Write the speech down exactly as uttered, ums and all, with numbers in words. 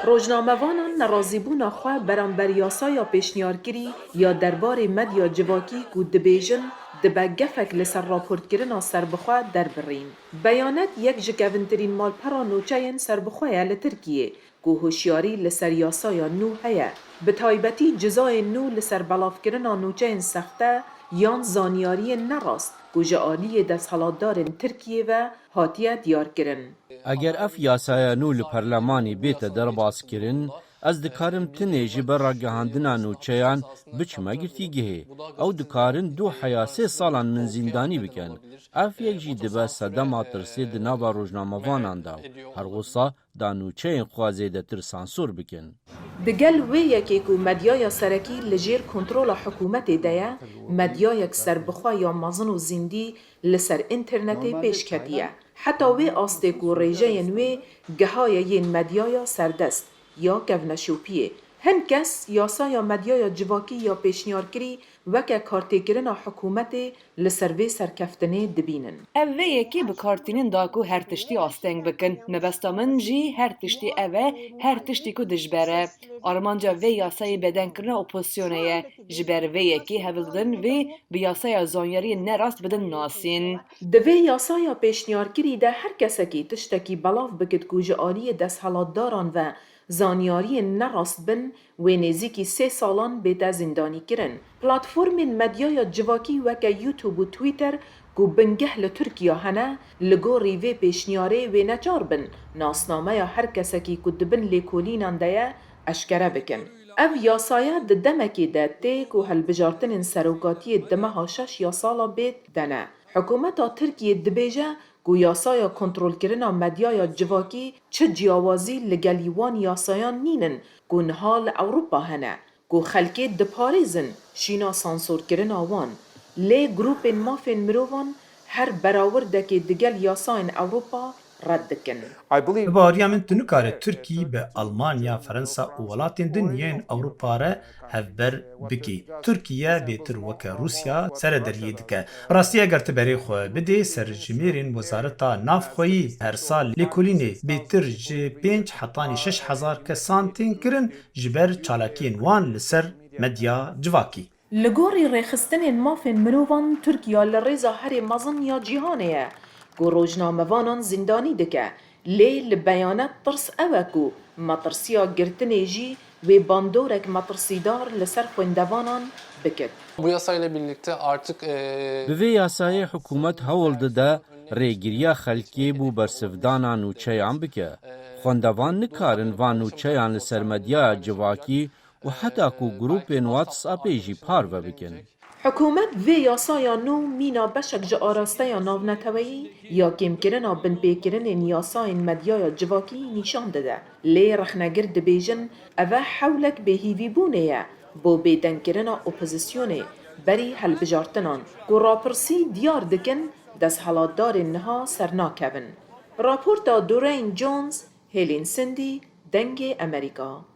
Rojnamevanan nerazîbûna xwe beramber yasaya pêşniyarkirî ya derbarê medya civakî ku dibêjin dibe gefek li ser raportkirina serbixwe derbirîn. Beyanet yek ji kevintirîn malpera nûçeyên serbixwe ye li Tirkiyê ku hişyarî li ser yasaya nû heye, bi taybetî cizayên nû li ser belavkirina nûçeyên sexte yan zanyariyên nerast ku ji aliyê desthilatdarên Tirkiyê ve hatiye diyarkirin. Eger ev yasaya nû li perlemanê bête derbazkirin, ez dikarim tinê ji ber ragihandina nûçeyan biçime girtîgehê. Ew dikarin du heya sê salan min zîndanî bikin. Ev yek jî dibe sedema tirsê di nava rojnamevanan de. Her wisa da nûçeyên xwe zêdetir sansûr bikin. Digel wê yekê ku medyaya serekî li jêr kontrola hikûmetê de ye, medyayek serbixwe ya mezin û zîndî li ser înternetê pêş ketiye. Heta wê astê ku rêjeyên wê gihaye yên medyaya serdest ya kevneşopiyê. Hin kes yasaya medyaya civakî ya pêşniyarkirî weke kartêkirina hikûmetê li ser vê serkeftinê dibînin. Ev vê yekê bi kar tînin da ku her tiştî asteng bikin. Mebesta min jî her tiştî ev e, her tiştî ku dijber e. Armanca vê yasayê bedenkirina opozisyonê ye. Ji ber vê yekê hewl didin vê bi yasaya zanyariyên nerast bidin nasîn. Di vê yasaya pêşniyarkirî de her kesekî tiştekî belav bikit ku ji aliyê desthilatdaran ve zanyariyên nerast bin, wê nêzîkî sê salan bête zîndanîkirin. Platformên medyaya civakî weke YouTube û Twitter ku bingeh li Tirkiya hene, li gorî vê pêşniyarê wê neçar bin nasnameya her kesekî ku di bin lêkolînan de ye eşkere bikin. Ev yasaya di demekê de tê ku hilbijartinên serokatiyê di meha şeş ya sala bêt de ne. Hikûmeta Tirkiyê dibêje ku yasaya kontrolkirina medyaya civakî çi ciyawazî li gelî wan yasayan nînin ku niha li Ewropa hene, ku xelkê diparêzin şîna sansorkirina wan. Lê grûpên mafên mirovan her berawirdekê digel yasayên Ewropa red dikin. Bi baweriya min tu nikare Tirkî bi Almanya, Fransa û welatên din yên Ewropa re hevber bikî. Tirkiye bêtir weke Rûsya serederiyê dike. Bi rastî eger tu berê xwe bidê ser jimêrên Wezareta Navxweyî, her sal lêkolînê bêtir ji pênc hetanî şeş hezar kesan tên kirin ji ber çalakiyên wan li ser medya civakî. Li gorî rêxistinên mafên mirovan, Tirkiya li rêza herê mezin ya cîhanê ye ku rojnamevanan zîndanî dike. Lê li beyanet tirs ew e ku metirsiya girtinê jî wê bandorek metirsîdar li ser xwendevanan bikit. Bu yasayla birlikte artık, e, Bi vê yasayê hikûmet hewl dide rêgiriya xelkê bo bersivdana nûçeyan bike. Xwendevan nikarin van nûçeyan li ser medyaya civakî û heta ku grûpên WhatsAppê jî parve bikin. Hikûmet vê yasaya nû mîna beşek ji arasteya navneteweyî ya kêmkirina binpêkirinên yasayên medyaya civakî nîşan dide. Lê rexnegir dibêjin, ev e hewlek bêhîvîbûnê ye bo bêdengkirina opozisyonê berî hilbijartinan ku rapirsî diyar dikin desthilatdarên niha sernakevin. Raporta Durain Jones, Helen Cindy, Dengê Amerîka.